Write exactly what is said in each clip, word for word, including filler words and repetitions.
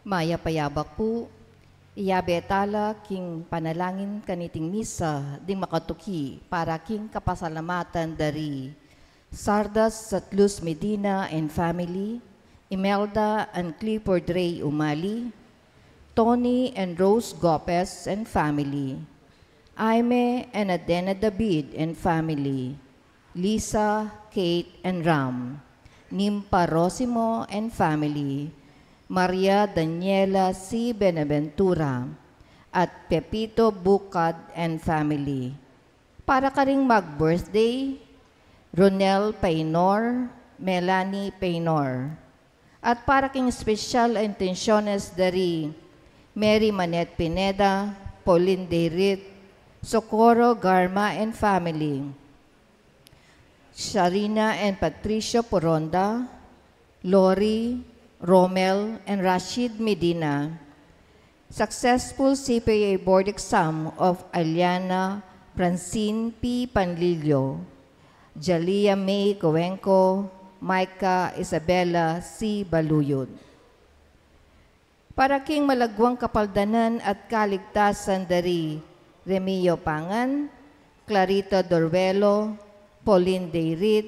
Mayap a yabak pu. Iyabe tala king panalangin kaniting misa ding makatuki para king kapasalamatan dari Sardas Satlus Medina and family, Imelda and Clifford Ray Umali, Tony and Rose Gopez and family, Aime and Adena David and family, Lisa, Kate, and Ram, Nimpa Rosimo and family, Maria Daniela C. Benaventura, at Pepito Bucad and family. Para karing mag-birthday, Ronel Painor, Melanie Painor. At para king espesyal a intensyones dari Mary Manette Pineda, Pauline Deirit, Socorro Garma and family, Sharina and Patricio Poronda, Lori, Romel, and Rashid Medina. Successful C P A board exam of Aliana Francine P. Panlilio, Jalia May Cuenco, Micah Isabella C. Baluyod. Para king malagwang kapaldanan at kaligtasan dari Remio Pangan, Clarita Doruelo, Pauline Deirit,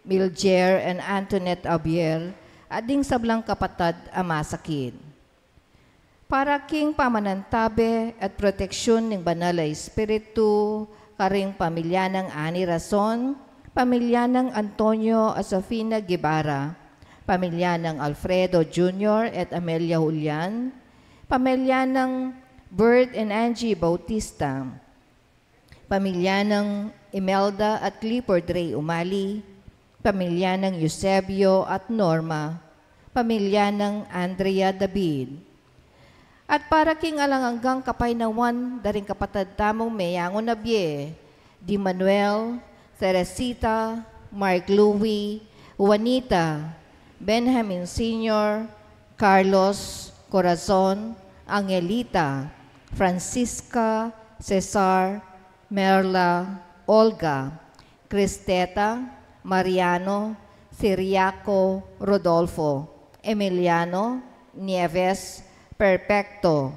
Miljer and Antoinette Abier, at ding sablang kapatad a masakit. Para king pamanantabe at proteksyon ning Banal a Espiritu, karing pamilya nang Ani Rason, pamilya nang Antonio at Sofina Guevara, pamilya nang Alfredo Junior at Amelia Julian, pamilya nang Bert and Angie Bautista, pamilya nang Imelda at Clifford Ray Umali, pamilya nang Eusebio at Norma, pamilya nang Andrea David. At para king alang anggang kapaynawan da ring kapatad tamung meyangu na bie, di Manuel, Teresita, Mark Louie, Juanita, Benjamin Senior, Carlos, Corazon, Angelita, Francisca, Cesar, Merla, Olga, Cristeta, Mariano, Ciriaco, Rodolfo, Emiliano, Nieves, Perfecto,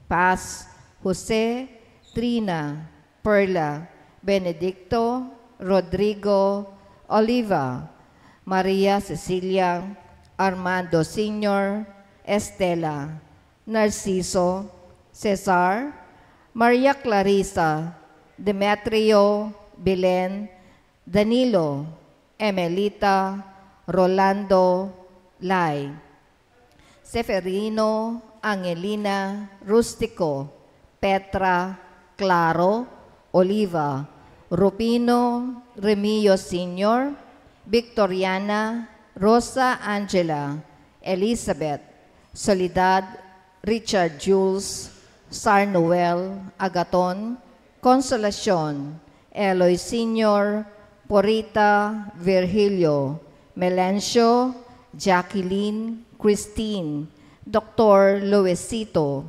Paz, Jose, Trina, Perla, Benedicto, Rodrigo, Oliva, Maria Cecilia, Armando Senior, Estela, Narciso, Cesar, Maria Clarissa, Demetrio, Belen, Danilo, Emelita, Rolando, Lai, Seferino, Angelina, Rustico, Petra, Claro, Oliva, Rufino, Remio Senior, Victoriana, Rosa Angela, Elizabeth, Soledad, Richard Jules, Sarnoel, Agaton, Consolacion, Eloy Senior, Porita, Virgilio, Melencio, Jacqueline, Christine, Doctor Luisito,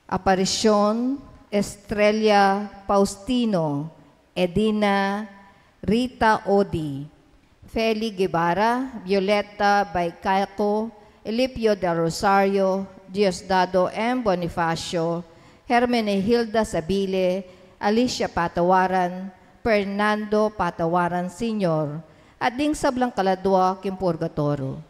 Aparicion, Estrella, Faustino, Edina, Rita Odi, Feli Guevara, Violeta Baicaco, Elipio del Rosario, Diosdado M. Bonifacio, Hermenegilda Sabile, Alicia Patawaran, Fernando Patawaran Senior, at ding sablang kaladua king purgatorio.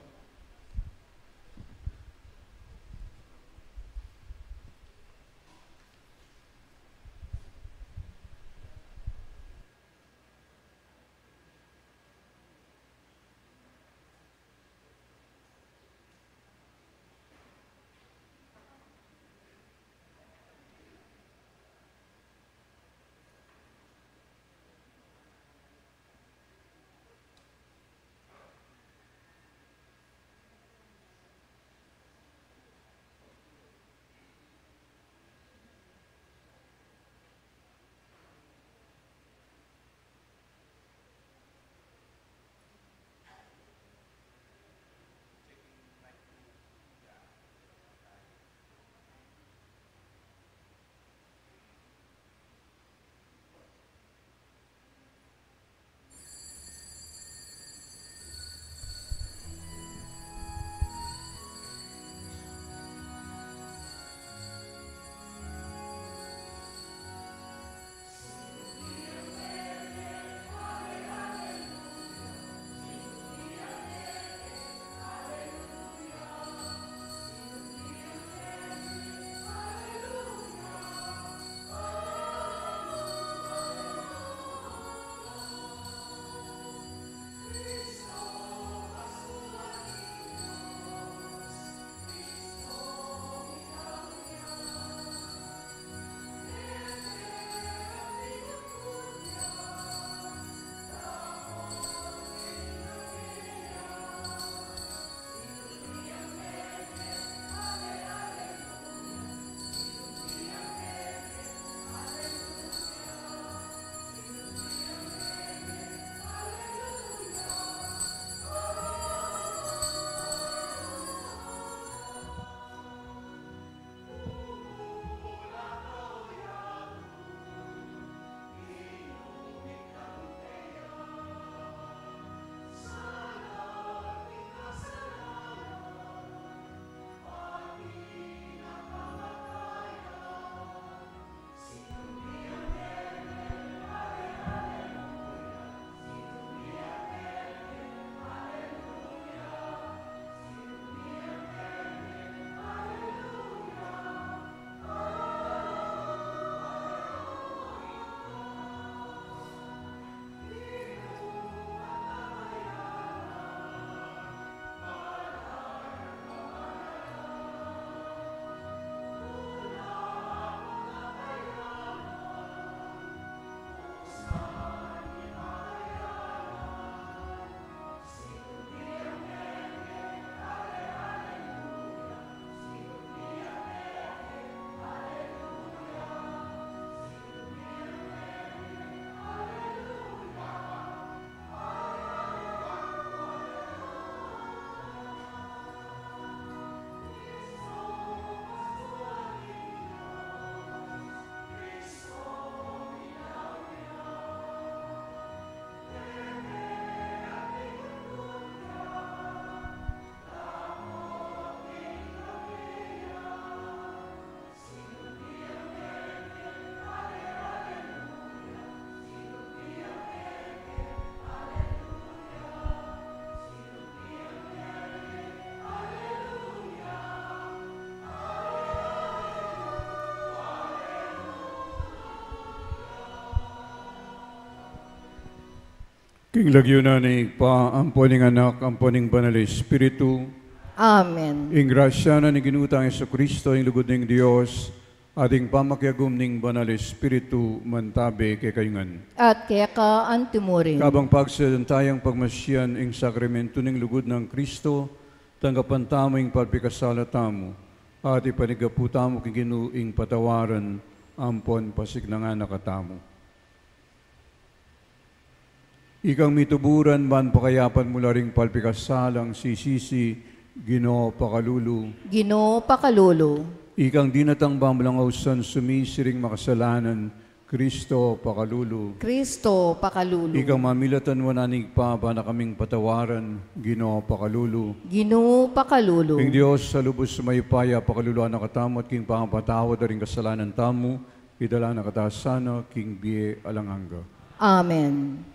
King lagyu na ning Ibpa, ampo ning Anak, ampo ning Banal a Espiritu. Amen. Ing grasya na ning Ginu tang Jesucristo, ing lugud ning Dios, at ing pamakiagum ning Banal a Espiritu, mantabe kekayu ngan. At keka antimurin. Kabang pagsasantayan tang pagmasiyan ing sakramentu ning lugud nang Cristo, tanggapan tamu ing pagpikasala tamu, at ipanyawad tamu king Ginu ing patawaran ampon pasiknangan na katamu. Ikang mituburan ban pakayapan mu la ring palpikasalang sisisi, Ginu, pakalulu. Ginu, pakalulu. Ikang dinatang ban mu lang ausan sumisi ring makasalanan, Cristo, pakalulu. Cristo, pakalulu. Ikang mamilatan wanan ning Ibpa ban na kaming patawaran, Ginu, pakalulu. Ginu, pakalulu. Ing Dios a lubus mayupaya pakaluluan na katamu at king pamapatawad da ring kasalanan tamu, idala na kata sana king bie alang angga. Amen.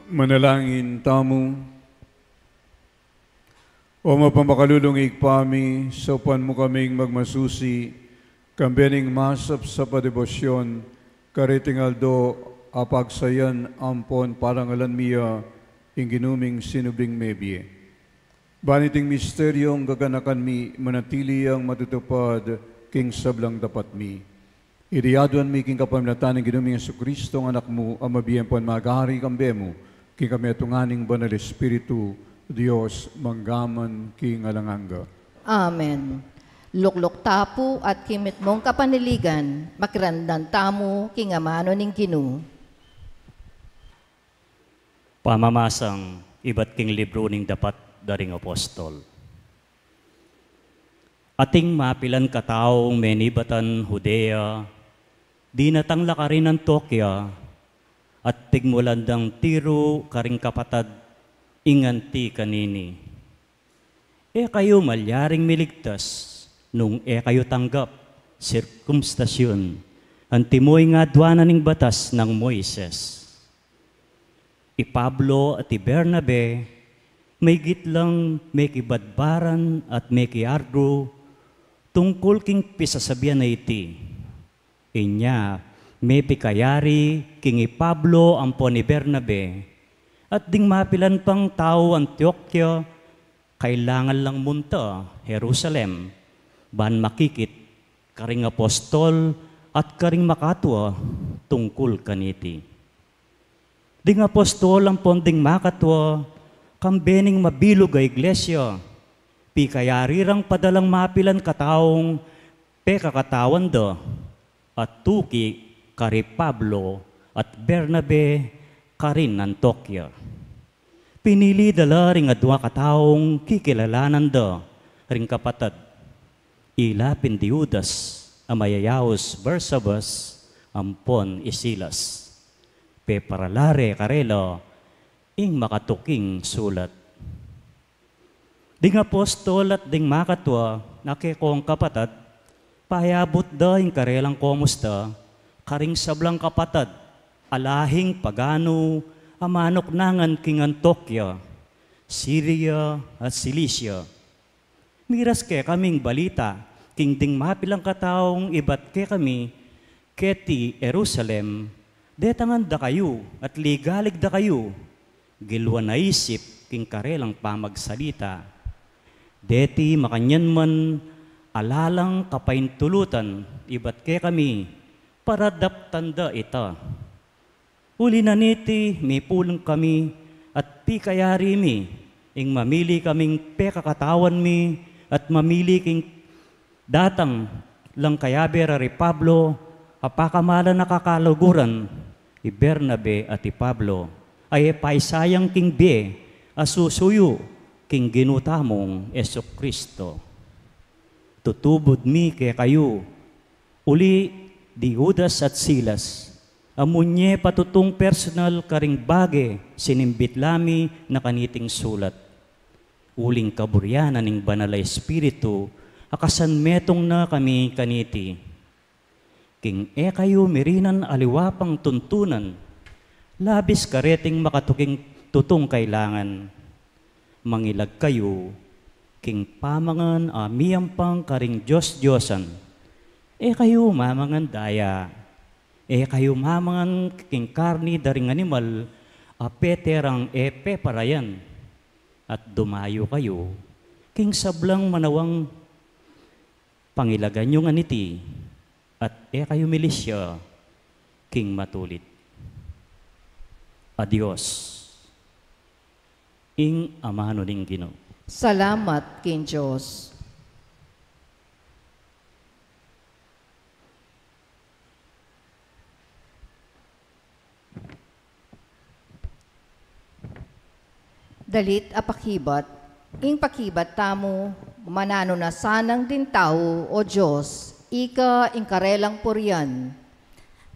Manalangin tamu. O mapamakalulung Ibpa mi, saupan mu kaming magmasusi, kambe ning masapsap a debosyon, kareting aldo a pagsayan ampon parangalan mi ya ing Ginu ming sinubling mebie. Ban iting misteryong gaganakan mi manatili yang matutupad king sablang dapat mi. Iti aduan mi king kapamilatan ning Ginu ming Jesucristo, ing Anak mu, a mabie ampon magari kambe mu, king kametungan ning Banal Espiritu, Dios, mangga man king alang angga. Amen. Lukluk ta pu at king mitmung kapanaligan, makiramdam tamu king amanu ning Ginu. Pamamasang ibat king libru ning Dapat da ring Apostol. Ating mapilan kataung menibatan Judea, dinatang la karin Antiokia, at pigmulan dang tiru karing kapatad ing anti kanini. E kayu malyaring miligtas nung e kayu tanggap, sirkumstasyun, antimo ing aduanan ning batas nang Moises. I Pablo at i Bernabe, maygit lang mekibadbaran at mekiargu tungkul king pisasabian a iti. Inya, mepikayari king i Pablo ampon i Bernabe, at ding mapilan pang tau Antiokia, kailangan lang munta Jerusalem, ban makikit karing apostol at karing makatua tungkul kaniti. Ding apostol ampon ding makatua, kambe ning mabilug a iglesia, Pikayari rang padalang mapilan kataung pekakatawan da, at tuki kari Pablo at Bernabe karin Antiokia. Pinili da la ring adua kataung kikilalanan da ring kapatad. Ila pin di Judas a mayayaus Barsabas ampon i Silas. Peparala re karela ing makatuking sulat. Ding apostol at ding makatua na kekong kapatad, payabut da ing karelang komusta karing sablang kapatad a lahing paganu a manuknangan king Antiokia, Siria at Cilicia. Miras kekaming balita king ding mapilang kataung ibat kekami keti Jerusalem, detangan da kayu at ligalig da kayu, gilwan a isip king karelang pamagsalita. Deti makanyan man ala lang kapaintulutan ibat kekami, para daptan da ita. Uli na niti, mipulung kami at pikayari mi ing mamili kaming pekakatawan mi at mamili king datang lang kayabe ra ri Pablo a pakamalan a kakaluguran, i Bernabe at i Pablo, a e paisayang king bie a susuyu king Ginu tamung Jesucristo. Tutubud mi kekayu, uli di Judas at Silas, a munye patutung personal karing bage sinimbit la mi na kaniting sulat. Uling kaburian na ning Banal a Espiritu, a kasanmetung na kami kaniti. King e kayu mirinan aliwa pang tuntunan, labis kareting makatuking tutung kailangan. Mangilag kayu king pamangan a miyampang karing dios-diosan. E kayu mamangan daya. E kayu mamangan king karni da ring animal a pete rang e peparayan. At dumayu kayu king sablang manawang pangilagan yu ngan iti, at e kayu milisya king matulit. A Dios ing amanu ning Ginu. Salamat king Dios. Dalit a pakibat. Ing pakibat tamu: Mananu na sanang ding tau, O Dios, ika ing karelang purian?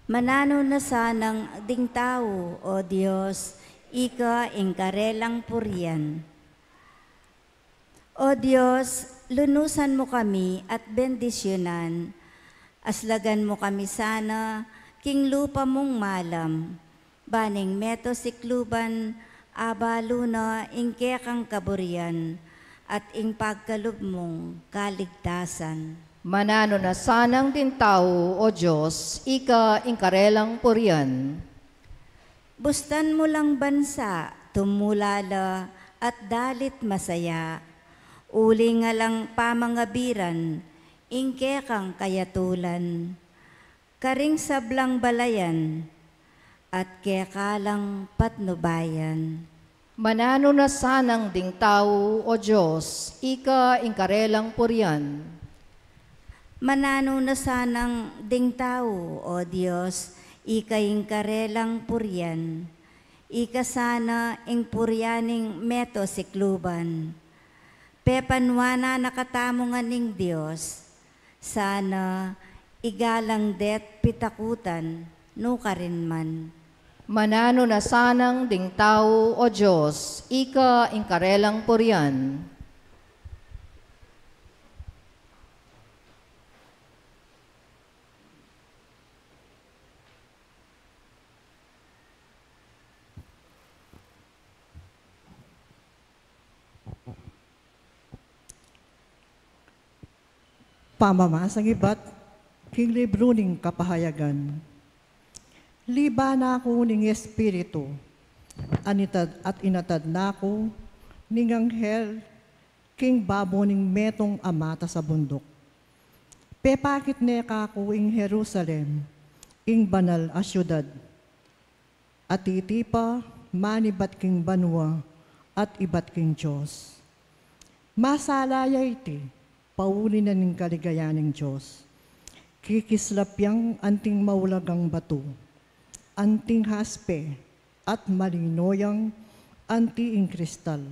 Mananu na sanang ding tau, O Dios, ika ing karelang purian? O Dios, lunusan mu kami at bendisyunan. Aslagan mu kami sana king lupa mung malam, baning meto sikluban, abalu na ing kekang kaburian at ing pagkalub mung kaligtasan. Mananu na sanang ding tau, O Dios, ika ing karelang purian? Bustan mu lang bansa tumulala at dalit masaya, uling alang pamangabiran ing kekang kayatulan, karing sablang balayan at keka lang patnubayan. Mananu na sanang ding tau, O Dios, ika ing karelang purian? Mananu na sanang ding tau, O Dios, ika ing karelang purian? Ika sana ing purian ning meto sikluban. Pepanuanan na katamu ngan ning Dios, sana igalang de't pitakutan, nukarin man. Mananu na sanang ding tau, O Dios, ika ing karelang purian? Pamamasang ibat king libru ning Kapahayagan. Liba na ku ning Espiritu, anitad at inatad na ku ning anghel king babo ning metung a mata sa bunduk. Pepakit ne kaku ing Jerusalem, ing banal a siudad, a titipa man ibat king banua at ibat king Dios. Masala ya iti, pauli na ning kaligayan ning Dios. Kikislap yang anting maulagang batu, anting haspe, at malino yang anting kristal.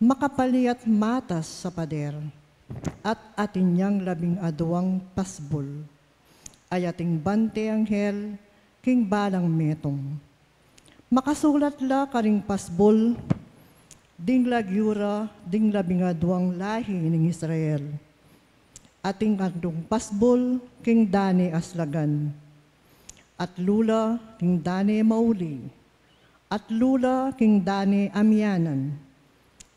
Makapal ya't matas sa pader, at atin yang labing aduang pasbul. Ayating bante anghel king balang metung. Makasulat la karing pasbul ding lagyu ra ding labing aduang lahi ning Israel. Ating atlung pasbul king dane aslagan, atlu la king dane mauli, atlu la king dane amianan,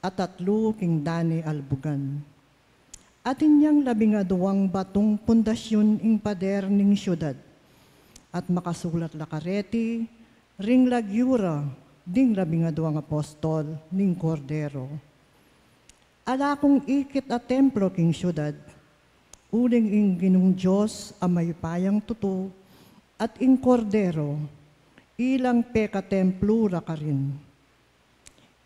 at atlu king dane albugan. Atin yang labing aduang batung pundasyun ing pader ning syudad, at makasulat la kareti ring lagyu ra ding labing aduang apostol ning Kordero. Ala kung ikit a templo king syudad, uling ing Ginung Dios a mayupayang tutu, at ing Kordero, ilang pekatemplo ra karin.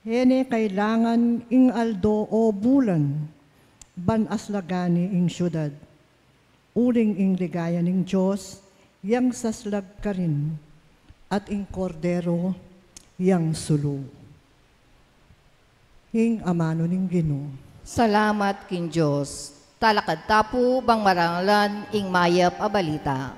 E ne kailangan ing aldo o bulan ban aslagan ne ing syudad, uling ing ligaya ning Dios yang saslag karin, at ing Kordero yang sulu. Ing amanu ning Ginu. Salamat king Dios. Talakad ta pu bang marangalan ing mayap a balita.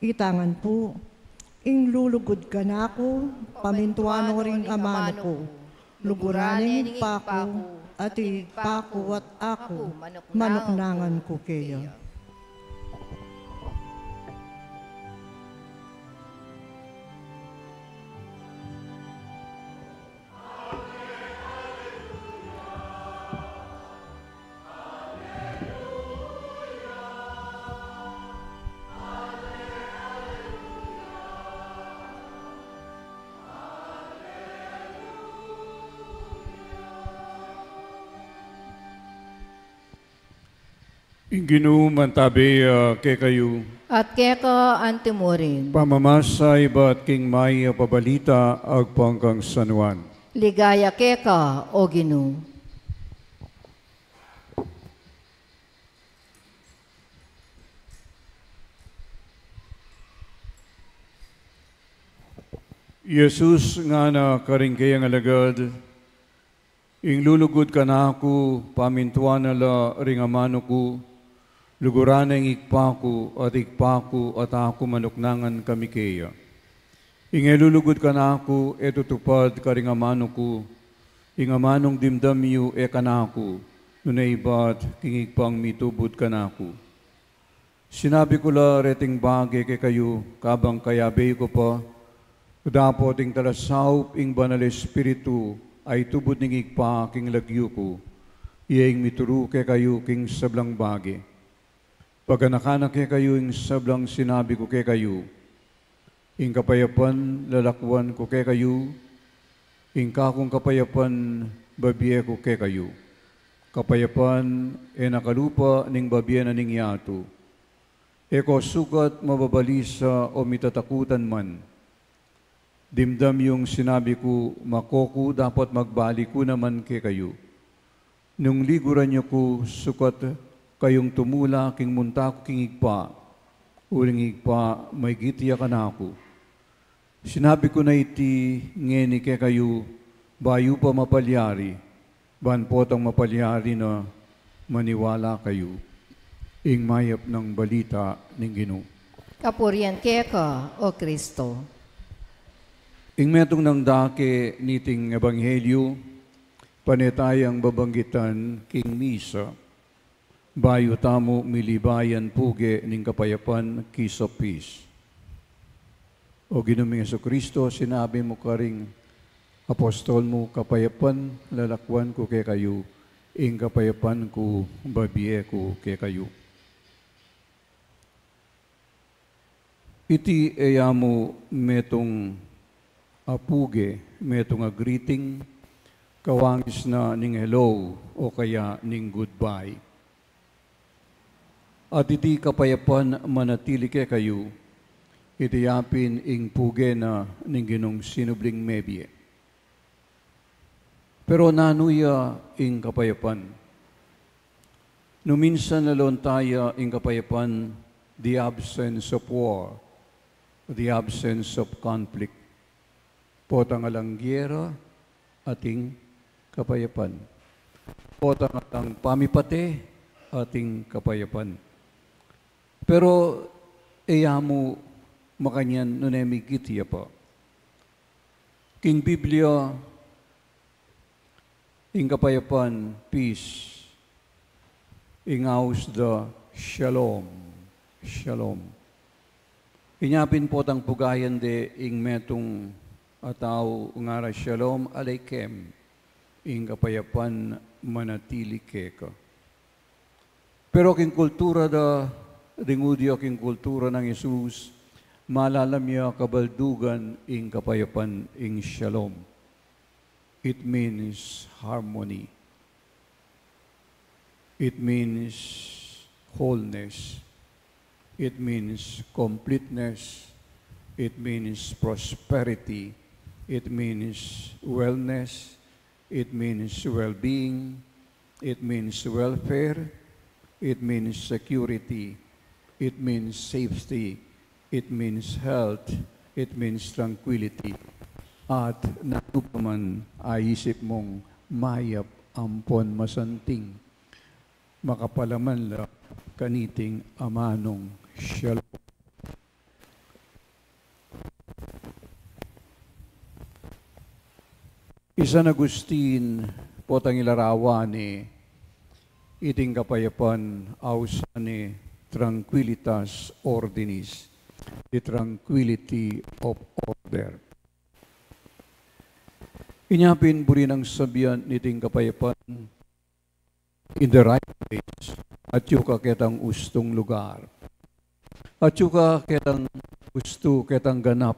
Ita ngan pu, ing lulugud kanaku, pamintuan no ring amanu ku, luguran ne ing Ibpa ku, at ing Ibpa ku at aku manuknangan ku keya. Ing Ginu mantabe ya kekayu. At keka antimurin. Pamamasa ibat king mayap a balita agpang kang San Juan. Ligaya keka, O Ginu. Jesus ngana karing kayang alagad, ing lulugud kanaku, pamintuan na la ring amanu ku, luguran na ing Ibpa ku, at Ibpa ku at aku manuknangan kami keya. Ing e lulugud kanaku, e tutupad karing amanu ku, ing amanung dimdam yu e kanaku, nune ibat king Ibpang mitubud kanaku. Sinabi ku la reting bage kekayu, kabang kayabe yu ku pa, dapot ing talasaup, ing Banal Espiritu, a itubud ning Ibpa king lagyu ku, iya ing mituru kekayu king sablang bage. Paganaka na kekayu ing sablang sinabi ku kekayu. Ing kapayapan lalakwan ku kekayu, ing kakung kapayapan babie ku kekayu. Kapayapan e na kalupa ning babie na ning yatu. E ko sukat mababalisa o mitatakutan man. Dimdam yung sinabi ku, mako ku dapat magbalik ku naman kekayu. Nung liguran yu ku, sukat kayung tumula king munta ku king Ibpa, uling Ibpa maigit ya kanaku. Sinabi ku na iti ngeni kekayu, bayu pa mapalyari, ban potang mapalyari na maniwala kayu. Ing mayap nang balita ning Ginu. Kapurian keka, O Kristo. Ing metung nang dake niting ebanghelyu, pane tayang babanggitan king misa. Bayu tamu milibayan puge ning kapayapan, kiss of peace. O Ginu ming Jesucristo, sinabi mu karing apostol mu, "Kapayapan lalakwan ku kekayu, ing kapayapan ku babie ku kekayu." Iti e ya mu metung a puge, metung a greeting, kawangis na ning hello o kaya ning goodbye. At iti kapayapan manatili kekayu, iti ya pin ing puge na ning Ginung sinubling mebie. Pero nanu ya ing kapayapan? Nu minsan lalon taya ing kapayapan, the absence of war, the absence of conflict. Potang alang giyera, ating kapayapan. Potang alang pamipate, ating kapayapan. Pero e ya mu makanyan nune migit ya pa. King Biblia, ing kapayapan, peace, ing aus da shalom, shalom. Inya pin potang pugayan de ing metung a tau ngara, "Shalom aleichem," ing kapayapan manatili keka. Pero king kultura da, ding Judio, king kultura nang Jesus, malalam ya kabaldugan ing kapayapan, ing shalom. It means harmony. It means wholeness. It means completeness. It means prosperity. It means wellness. It means well-being. It means welfare. It means security. It means safety. It means health. It means tranquility. At nanu pa man a isip mung mayap ampon masanting, makapalaman la kaniting amanung shalom. I San Agustin, potang ilarawan ne iting kapayapan, ausan ne tranquilitas ordinis, the tranquility of order. Inya pin buri nang sabian niting kapayapan, in the right place, atyu ka ketang ustung lugar. Atyu ka ketang ustu, ketang ganap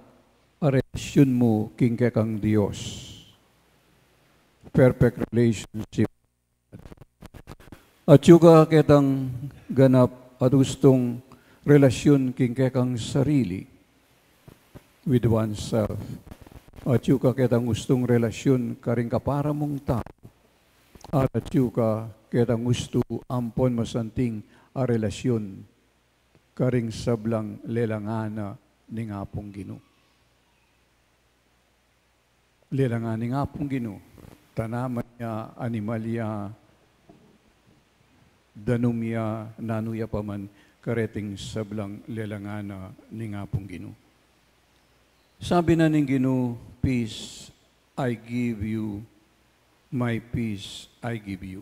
a relasyun mu king kekang Dios. Perfect relationship. Atyu ka ketang ganap at ustung relasyun king kekang sarili, with oneself. Atyu ka ketang ustung relasyun karing kapara mung tau. At atyu ka ketang ustu ampon masanting a relasyun karing sablang lelangan na ning Apung Ginu. Lelangan ning Apung Ginu, tanaman ya, animal ya, danum ya, nanu ya pa man, kareting sablang lelangan na ning Apung Ginu. Sabi na ning Ginu, "Peace I give you, my peace I give you."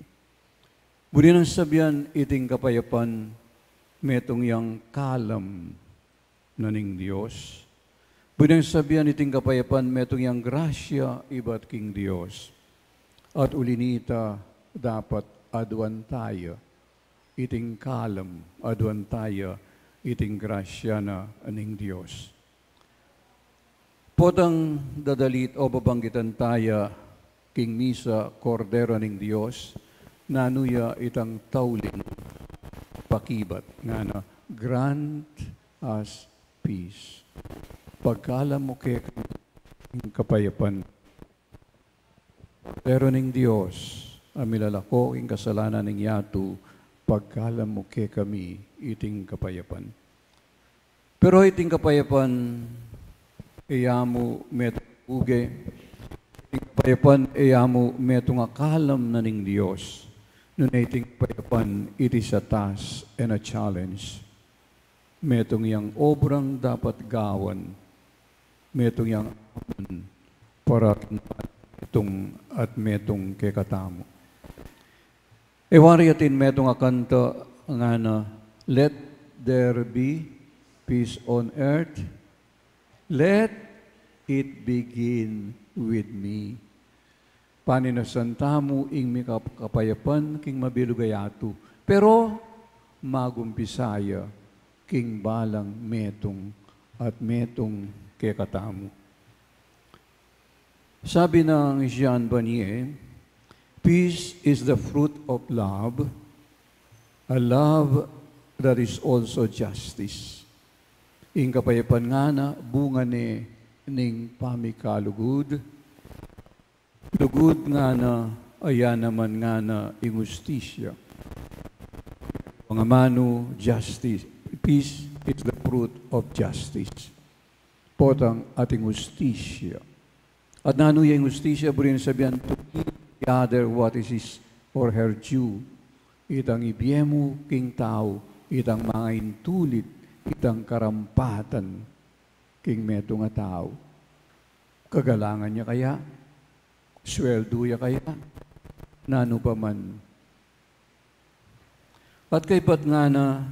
Buri nang sabian iting kapayapan, metung yang kalam na ning Dios. Buri nang sabian iting kapayapan, metung yang grasya ibat king Dios. At uli nita, dapat aduan taya iting kalam, aduan taya iting grasya na ning Dios. Potang dadalit o babanggitan taya king misa, Kordero ning Dios, nanu ya itang tauling pakibat, ngana, "Grant us peace." Pagkalam mu kekami ing kapayapan. Kordero ning Dios, a milalako king kasalanan ning yatu, pagkalam mu kekami iting kapayapan. Pero iting kapayapan, e ya mu metung a puge. Iting kapayapan, e ya mu metung a kalam na ning Dios. Nune iting kapayapan, it is a task and a challenge. Metung yang obrang dapat gawan. Metung yang amun para king metung at metung kekatamu. E wari atin metung a kanta ngana, "Let there be peace on earth, let it begin with me." Paninasan tamu ing mikap-, kapayapan king mabilug a yatu, pero magumpisa ya king balang metung at metung kekatamu. Sabi nang Jean Vanier, "Peace is the fruit of love, a love that is also justice." Ing kapayapan ngana bunga ne ning pamikalugud, lugud ngana, aya naman ngana ing hustisya. Pangamanu, justice. Peace is the fruit of justice. Potang ating hustisya. At nanu ya ing hustisya? Buri nang sabian, to give the other what is his or her due. Itang ibie mu king tau, itang mangaintulit, itang karampatan king metung a tau. Kagalangan ya kaya? Sweldu ya kaya? Nanu pa man. At kaybat ngana,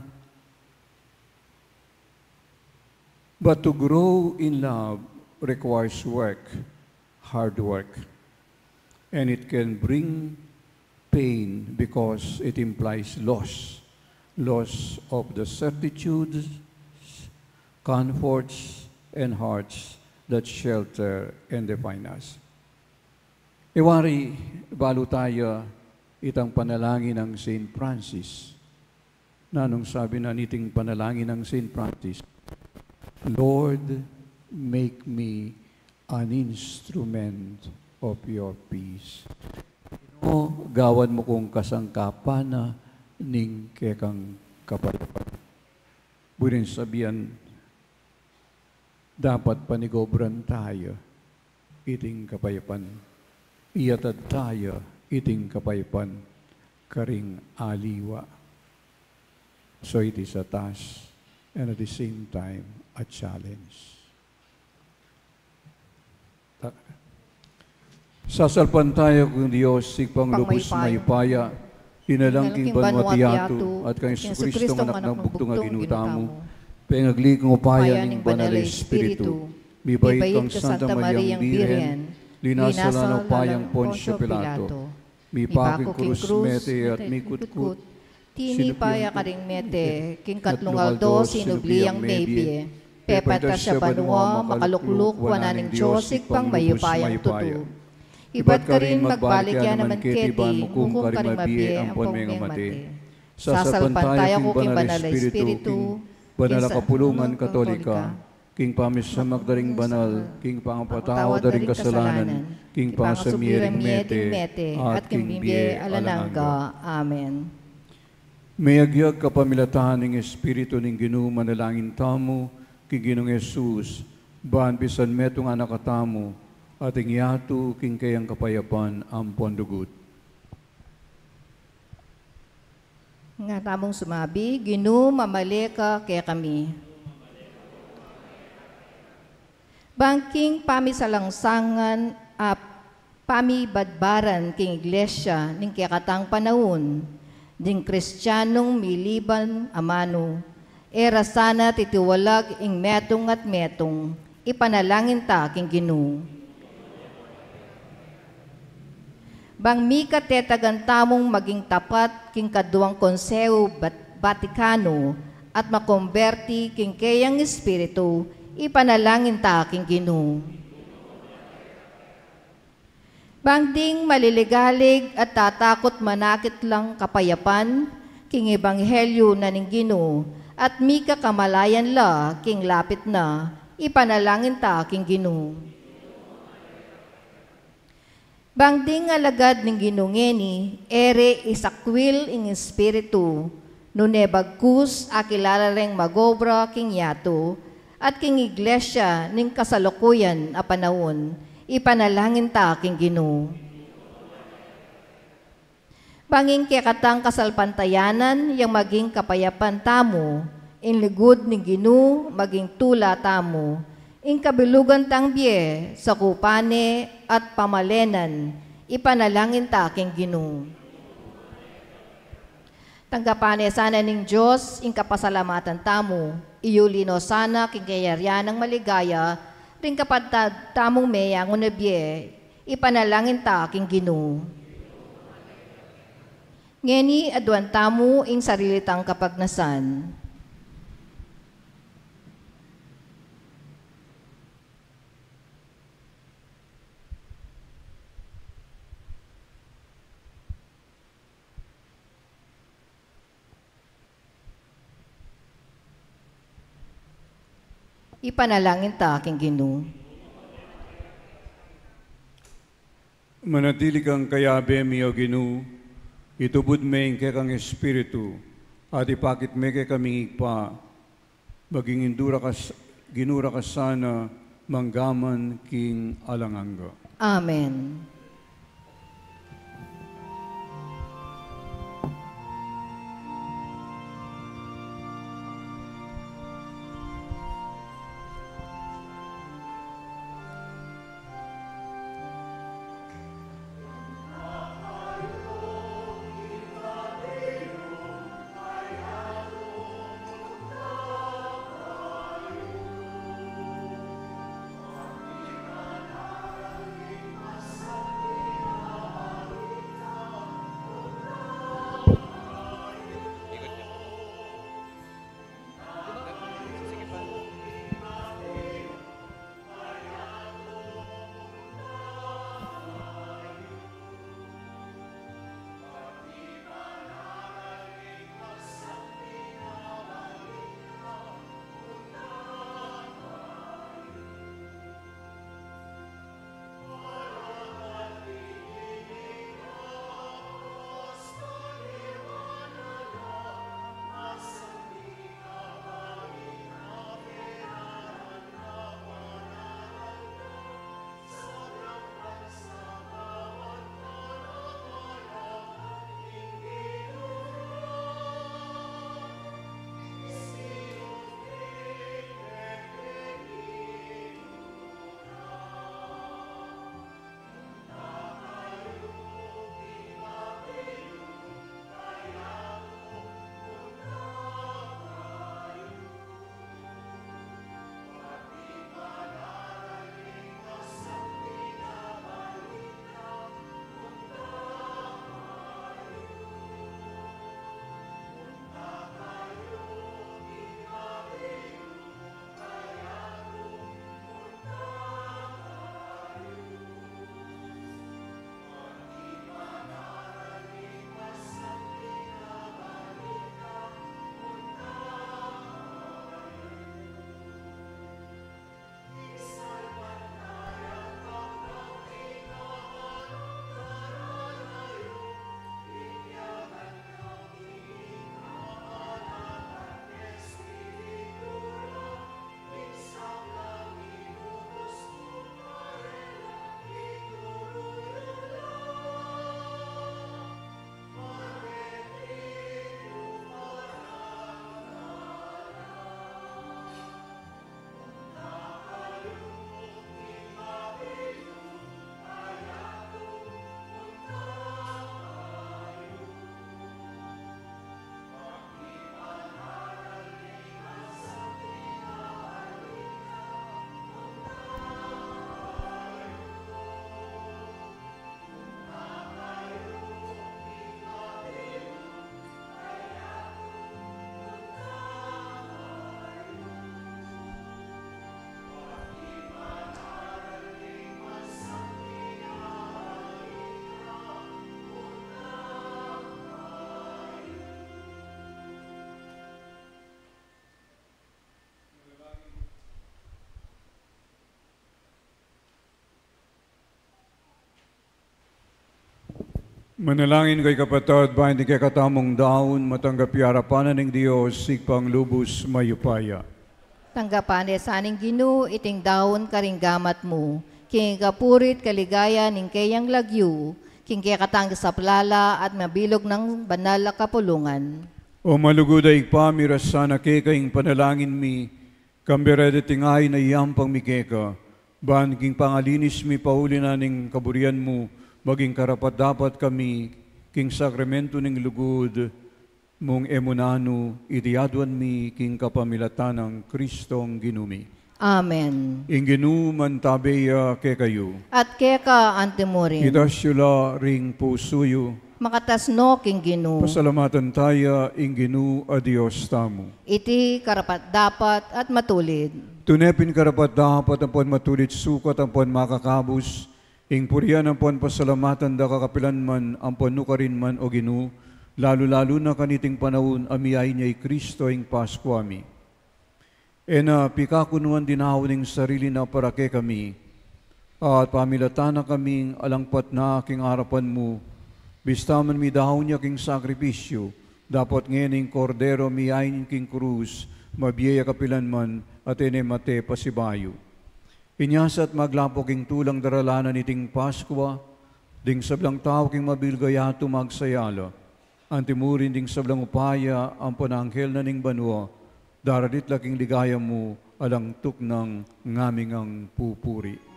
but to grow in love requires work, hard work, and it can bring pain because it implies loss, loss of the certitudes, comforts, and hearts that shelter and define us. E wari, balu taya itang panalangin nang Saint Francis. Nanung sabi na niting panalangin nang Saint Francis? "Lord, make me an instrument of your peace." Ginung, gawan mu kung kasangkapan na ning kekang kapayapan. Buri nang sabian, dapat panigobran taya iting kapayapan. Iyatad taya iting kapayapan karing aliwa. So it is a task and at the same time a challenge. Ta-, sasalpantaya kung Dios, Ibpang lubus mayupaya, linalang king banua at yatu, at kang Jesucristo, Anak nang bugtung a Ginu tamu, pengagli king upaya ning Banal a Espiritu, mibait kang Santa Mariang Birhen, linasa la upayang Poncio Pilato, mipaku king krus, mete at mikutkut, tinipa ya karing mete, king katlung aldo sinubli yang mebie, pepaitas ya banua, makalukluk wanan ning Dios Ibpang mayupayang tutu. Ibat karin magbalik ya naman keti, mukung karing mabie ampon mengamate. Sasalpantaya ku king Banal a Espiritu, king banal a kapulungan Katolika, king pamisamak da ring banal, king pangapatawad da ring kasalanan, king pangasamie ring mete, at king bie alang angga. Amen. Meyagyag kapamilatan ning Espiritu ning Ginu, manalangin tamu king Ginung Jesus, ban misan metung a anak tamu, ating yatu king keyang kapayapan ampon lugud. Nga tamung sumabi, Ginu, mamale ka kekami. Bang king pamisalangsangan a pamibadbaran king Iglesia ning kekatang panaun, ding Kristianung miliban amanu, e ra sana titiwalag ing metung at metung, ipanalangin ta king Ginu. Bang mikatetagan tamung maging tapat king kaduang Konseho Bat-, Vatikano at makomberti king keyang Espiritu, ipanalangin ta king Ginu. Bang ding maliligalig at tatakut manakit lang kapayapan king ebanghelyu na ning Ginu at mikakamalayan la king lapit na, ipanalangin ta king Ginu. Bang ding alagad ning Ginu ngeni, e re isakwil ing Espiritu, nune bagkus akilala reng magobra king yatu at king Iglesia ning kasalukuyan a panaun, ipanalangin ta king Ginu. Bang ing kekatang kasalpantayanan yang maging kapayapan tamu, ing lugud ning Ginu maging tula tamu, ing kabilugan tang bie, sakupan ne at pamalenan, ipanalangin ta king Ginu. Tanggapan ne sana ning Dios ing kapasalamatan tamu, iyuli no sana king kayarian nang maligaya ring kapatad tamung meyang o nabie, ipanalangin ta king Ginu. Ngeni aduan tamu ing sarili tang kapagnasan. Ipanalangin ta king Ginu. Manatili kang kayabe mi, O Ginu, itubud me ing kekang Espiritu, at ipakit me kekami, Ibpa, maging indu ra kas-, Ginu ra ka sana, mangga man king alang angga. Amen. Manalangin kayu kapatad, ban ing kekatamung daun matanggap ya arapan na ning Dios, Ibpang lubus mayupaya. Tanggapan na sa ning Ginu iting daun karing gamat mu, king kapuri't kaligayan ning keyang lagyu, king kekatang saplala at mabilug nang banal a kapulungan. O malugud a Ibpa, miras sana keka ing panalangin mi, kambe deting ain a iyampang mi keka, ban king pangalinis mi pauli na ning kaburian mu, maging karapat-dapat kami king sakramentu ning lugud Mung e mu nanu, iti aduan mi king kapamilatan nang Kristong Ginu mi. Amen. Ing Ginu mantabe ya kekayu. At keka antimurin. Itas yu la ring pusu yu. Makatas no king Ginu. Pasalamatan taya ing Ginu a Dios tamu. Iti karapat-dapat at matulid. Tune pin karapat-dapat ampon matulid sukat ampon makakabus, ing purian ampon pasalamatan da ka kapilan man ampon nukarin man, O Ginu, lalu-lalu na kaniting panaun a miyain ya i Kristo ing Paskua mi. E na pikakunuan dinaun ing sarili na para kekami, at pamilatan na kaming alangpat na king arapan mu, bista man midaun ya king sakripisyu, dapot ngeni ing Kordero miyain king krus, mabie ya kapilan man, at e ne mate pasibayu. Inya sa at maglapo king tulang daralanan iting Paskua, ding sablang tau king mabilug a yatu magsaya la. Antimurin ding sablang upaya ampon anghel na ning banua, daralit la king ligaya mu, alang tuknang ngaming pupuri.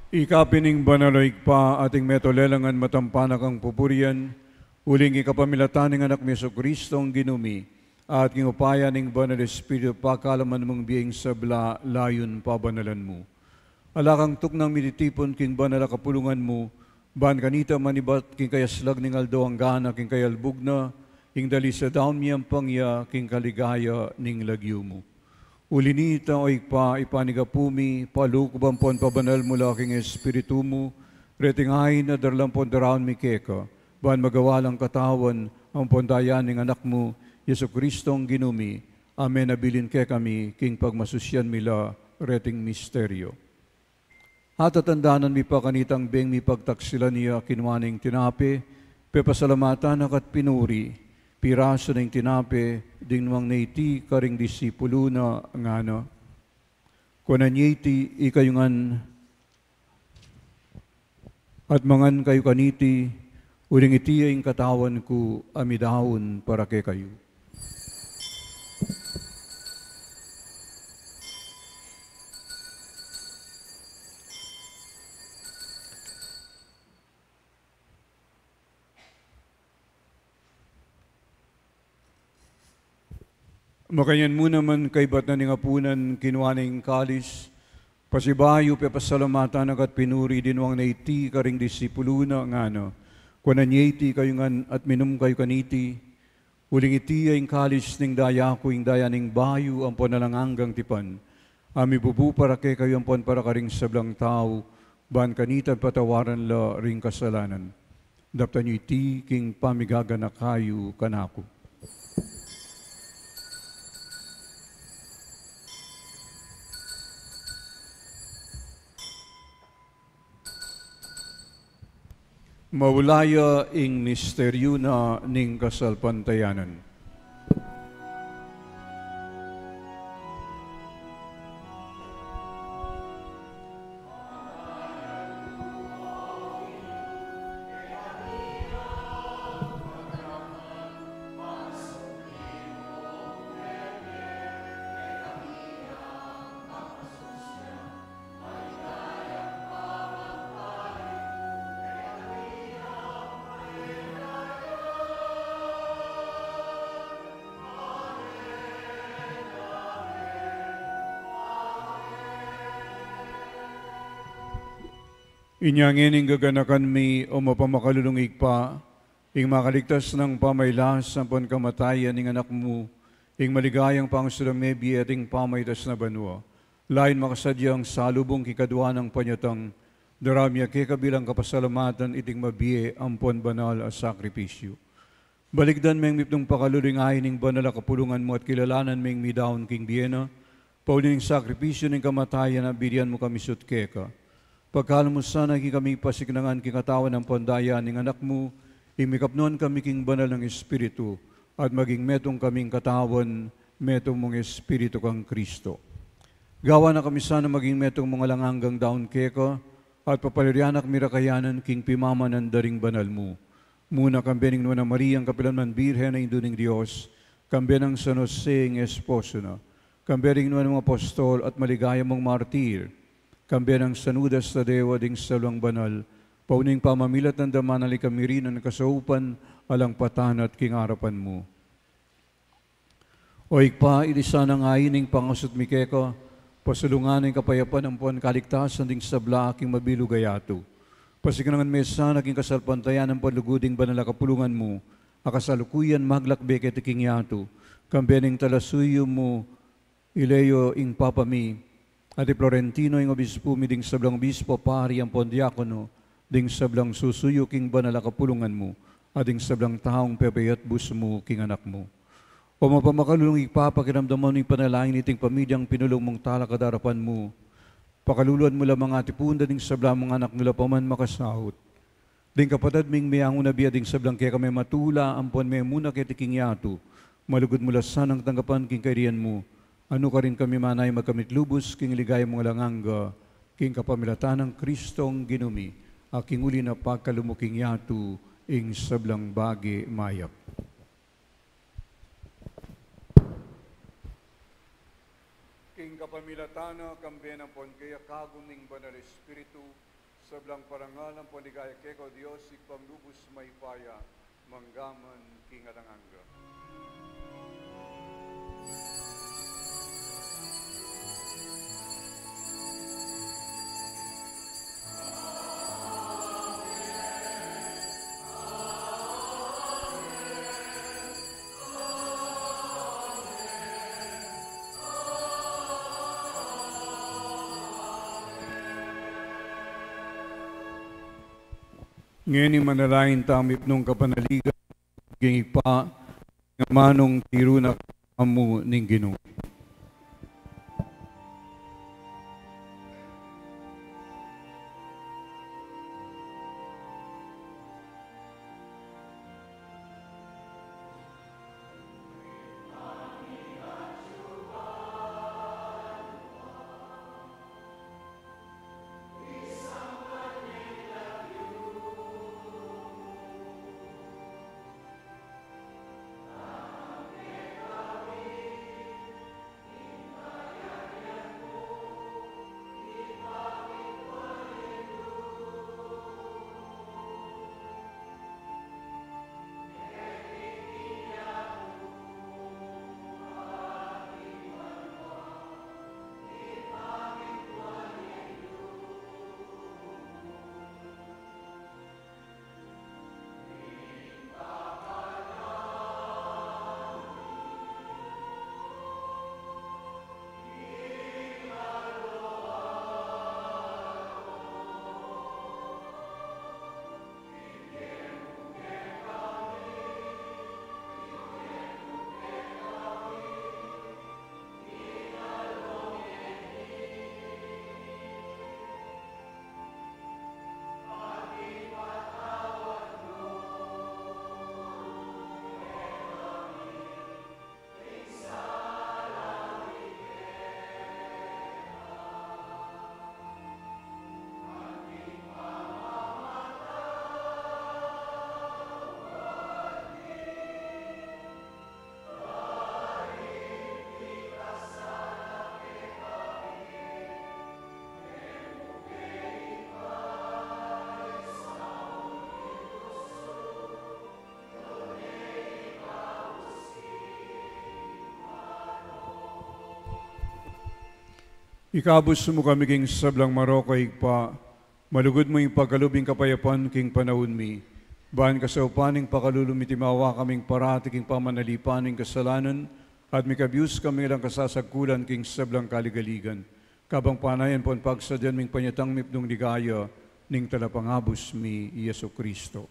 Ika pin ing banal, O Ibpa, at ing meto lelang ngan matampan na kang pupurian, uling king kapamilatan ning Anak mi Jesucristo a Ginu mi, at king upaya ning Banal Espiritu, pagkalaman mung bie ing sabla, layun pabanalan mu. Ala kang tuknang mititipun king banal a kapulungan mu, ban kanita manibat king kayaslag ning aldo angga na king kayalbug na, ing dali sa daun miyampang ya king kaligaya ning lagyu mu. Uli nita, O Ibpa, ipanyawad mi, palukuban ampon pabanal mu la king Espiritu mu, reting ain a daralan ampon daraun mi keka, ban magawa lang katawan ampon daya ning Anak mu, Jesucristo a Ginu mi, a menabilin kekami king pagmasusian mi la reting misteryo. At tatandanan mi pa kanitang beng mipagtaksilan ya, kinua ne ing tinape, pepasalamatan na ka at pinuri, pirasu ne ing tinape, dinwang ne iti karing disipulu na, ngana: Kuanan ye iti ikayu ngan at mangan kayu kaniti, uling iti ya ing katawan ku a midaun para kekayu. Makanyan mu naman, kaibat na ning apunan, kinua ne ing kalis, pasibayu pepasalamatan na ka at pinuri, dinwang ne iti karing disipulu na, ngana: Kuanan ye iti ikayu ngan at minum kayu kaniti, uling iti ya ing kalis ning daya ku, ing daya ning bayu ampon alang anggang tipan, a mibubu para kekayu ampon para karing sablang tau, ban kanita patawaran la ring kasalanan. Daptan yu iti king pamigaganaka yu kanaku. Maulayu ing misteryu na ning kasalpantayanan. Inya ngening gaganakan mi, o mapamakalulung Ibpa, ing makaligtas nang pamailas ampon kamatayan ning Anak mu, ing maligayang pangusulang mebie ating pamaitas na banua, lain makasadyang salubung king kadua nang panyatang, darami keka bilang kapasalamatan iting mabie ampon banal a sakripisyu. Balikdan meng mipnung pakalulu ing ain ning banal a kapulungan mu at kilalanan meng midaun king bie na, pauli ning sakripisyu ning kamatayan na binian mu kami sut keka. Pagkalub mu sana king kami pasiknangan king katawan ampon daya ning Anak mu, ing mikapnuan kami king banal nang Espiritu, at maging metung kaming katawan, metung mung Espiritu kang Kristo. Gawan na kami sana maging metung mung alang anggang daun keka, at papalirian na kami ra kayanan king pimamanan da ring banal mu. Muna kambe ning Nuan a Maria, kapilan man Birhen a Indu ning Dios, kambe nang San Jose ing esposo na, kambe ring nuan mung apostol at maligaya mung martir, kambe nang San Judas Tadeo at ding sablang banal, pauli ning pamamilatan da manali kami rin nang kasaupan alang patana at king arapan mu. O Ibpa, iti sana ing ain ning pangasut mi keka, pasulungan na ing kapayapan ampon kaligtasan ding sabla king mabilug a yatu. Pasiknangan me sana king kasalpantayanan ampon lugud ding banal a kapulungan mu, a kasalukuyan maglakbe keti king yatu, kambe ning talasuyu mu, i Leo ing Papa mi, at i Florentino ing obispu mi, ding sablang obispu, pari ampon diakono, ding sablang susuyu king banal a kapulungan mu, at ding sablang taung pepaatbus mu king Anak mu. O mapamakalulung Ibpa, pakiramdaman mu ing panalangin niting pamilyang pinulung mung talakad king arapan mu. Pakaluluan mu la mang atipun da ding sablang anak mu la paman makasaut. Ding kapatad ming meangu na bie at ding sablang keka mematula ampon memuna keti king yatu, malugud mu la sanang tanggapan king kayarian mu, a nukarin kami manayun magkamit lubus king ligaya mung alang angga, king kapamilatan nang Kristong Ginu mi, a king uli na pagkalub mu king yatu ing sablang bage mayap. King kapamilatan na, kambe na ampon keya, kagum ning Banal Espiritu, sablang parangal ampon ligaya keka, o Dios, Ibpang lubus mayupaya, mangga man king alang angga. Ngeni manalangin tamu, mipnung kapanaligan king Ibpa, ing amanung tiru na kekamu ning Ginu. Ikabus mu kami king sablang marok, o Ibpa, Malugud mu ing pagkalub ing kapayapan king panaun mi. Ban kasaupan ning pakalulu mi, timawa kaming parati king pamanalipan ning kasalanan, at mikabus kaming alang kasasagkulan king sablang kaligaligan. Kabang panayan pon pagsadyan ming panyatang mipnung ligaya ning Talapangabus mi, Jesucristo.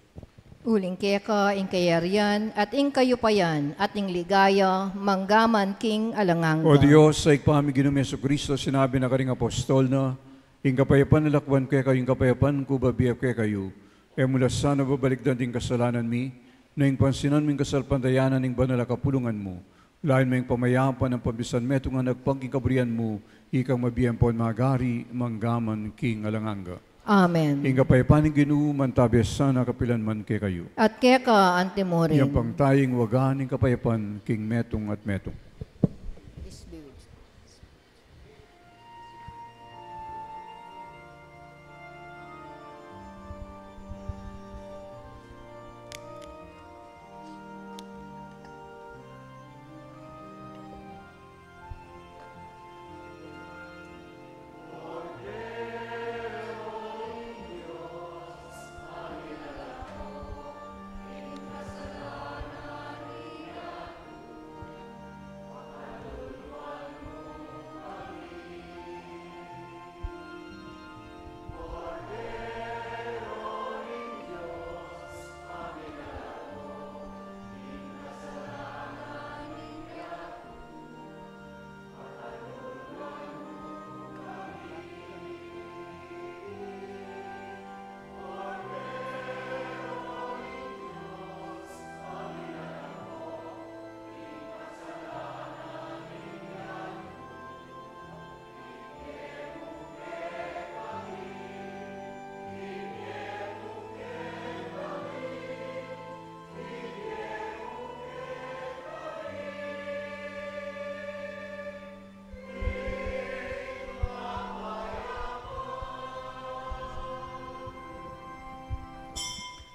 Uling keka ing kayarian, at ing kayupayan, at ing ligaya, manggaman king alang angga. O Dios, a Ibpa mi, Ginu ming Jesucristo, sinabi na karing apostol na, ing kapayapan na lakwan ku kekayu, ing kapayapan ku babie ku kekayu. E mu la sana babalikdan ding kasalanan mi, nune pansinan mu ing kasalpantayanan ning banal a kapulungan mu. Lain me ing pamayapan, a pamisan metung a agpang king kaburian mu, ikang mabie ampon magari, manggaman king alang angga. Amen. Ing kapayapan ning Ginu mantabe sana kapilan man kekayu. At keka antimurin. Iyampang taya ing waga ning kapayapan king metung at metung.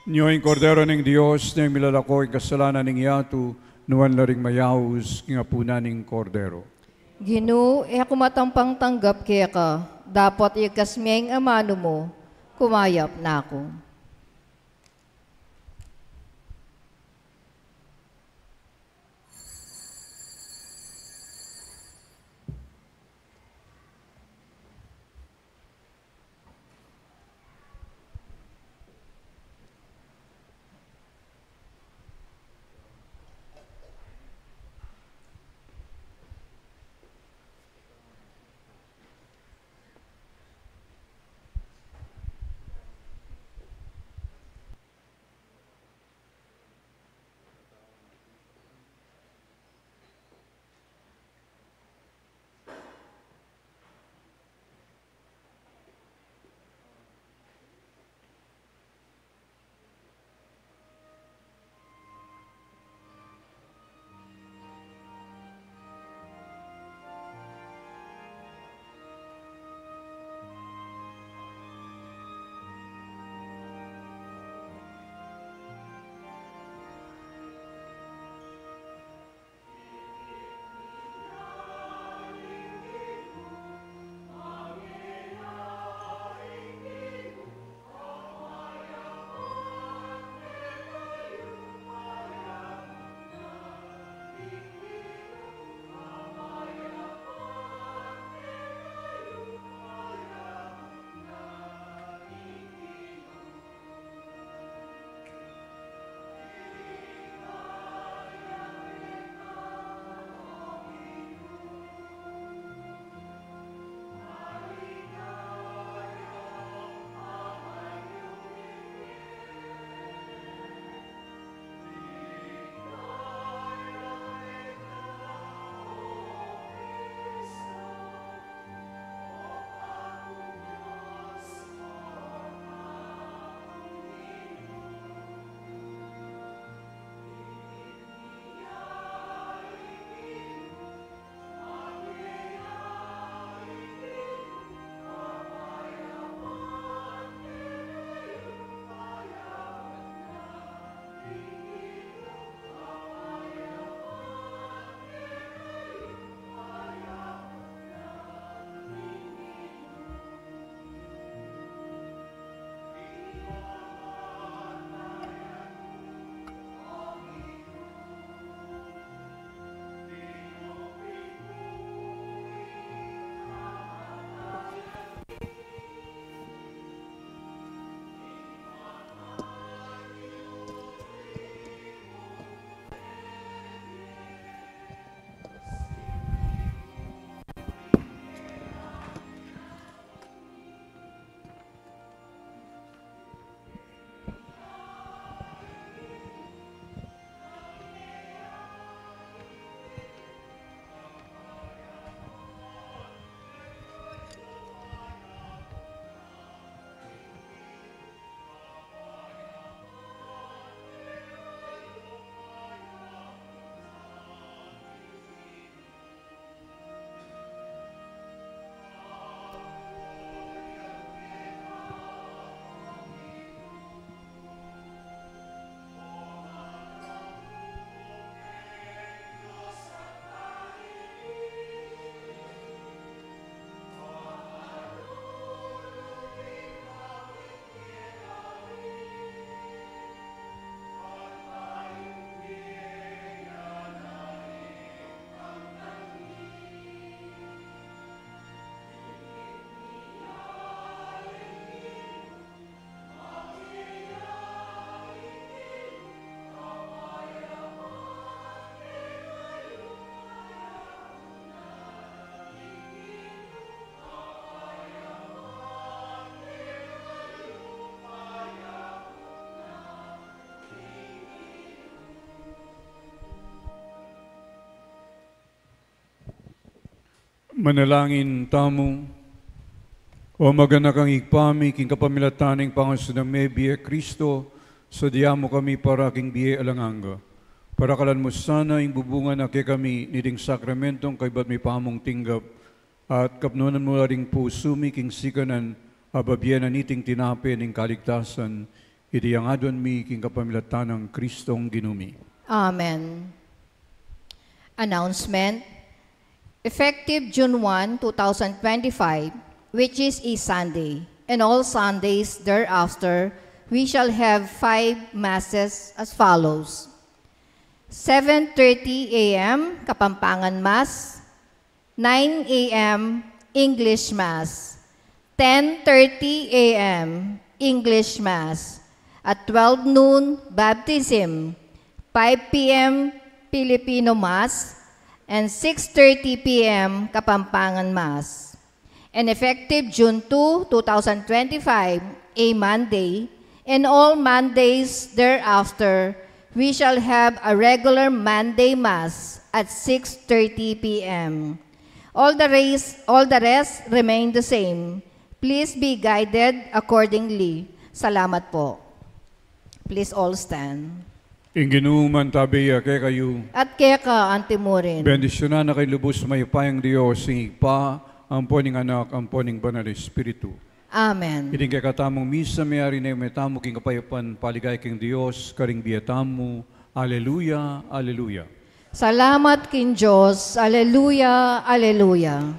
Nyo ing Kordero ning Dios, nyo ing milalako king kasalanan ning yatu, nuan la ring mayaus king apunan ning Kordero. Ginu, e ku matampang tanggap keka, dapot ikas me ing amanu mu, kumayap na ku. Manalangin tamu. O maganakang Ibpa mi, king kapamilatan ning pangasunang mebie Kristo, sadya mu kami para king bie alang angga. Parakalan mu sana ing bubungan a kekami niting sakramentong kaybat mi pamung tinggap, at kapnunan mu la ring pusu mi king sikanan a babie na niting tinape ning kaligtasan, iti ing aduan mi king kapamilatan nang Kristong Ginu mi. Amen. Announcement. Effective June one, two thousand twenty-five, which is a Sunday, and all Sundays thereafter, we shall have five masses as follows. Seven thirty a m, Kapampangan Mass, nine a m, English Mass, ten thirty a m, English Mass, at twelve noon, Baptism, five p m, Filipino Mass, and six thirty p m, Kapampangan Mass. And effective June two, two thousand twenty-five, a Monday, and all Mondays thereafter, we shall have a regular Monday Mass at six thirty p m. All the rest, all the rest remain the same. Please be guided accordingly. Salamat po. Please all stand. Ing Ginu mantabe ya kekayu. At keka antimurin. Bendisyunan na kayu lubus mayupayang Dios, ing Ibpa, ampo ning Anak, ampo ning Banal Espiritu. Amen. Iting kekatamung misa, meyari ne tamu king kapayapan, paligaya king Dios, karing bie tamu. Aleluya, aleluya. Salamat king Dios. Aleluya, aleluya.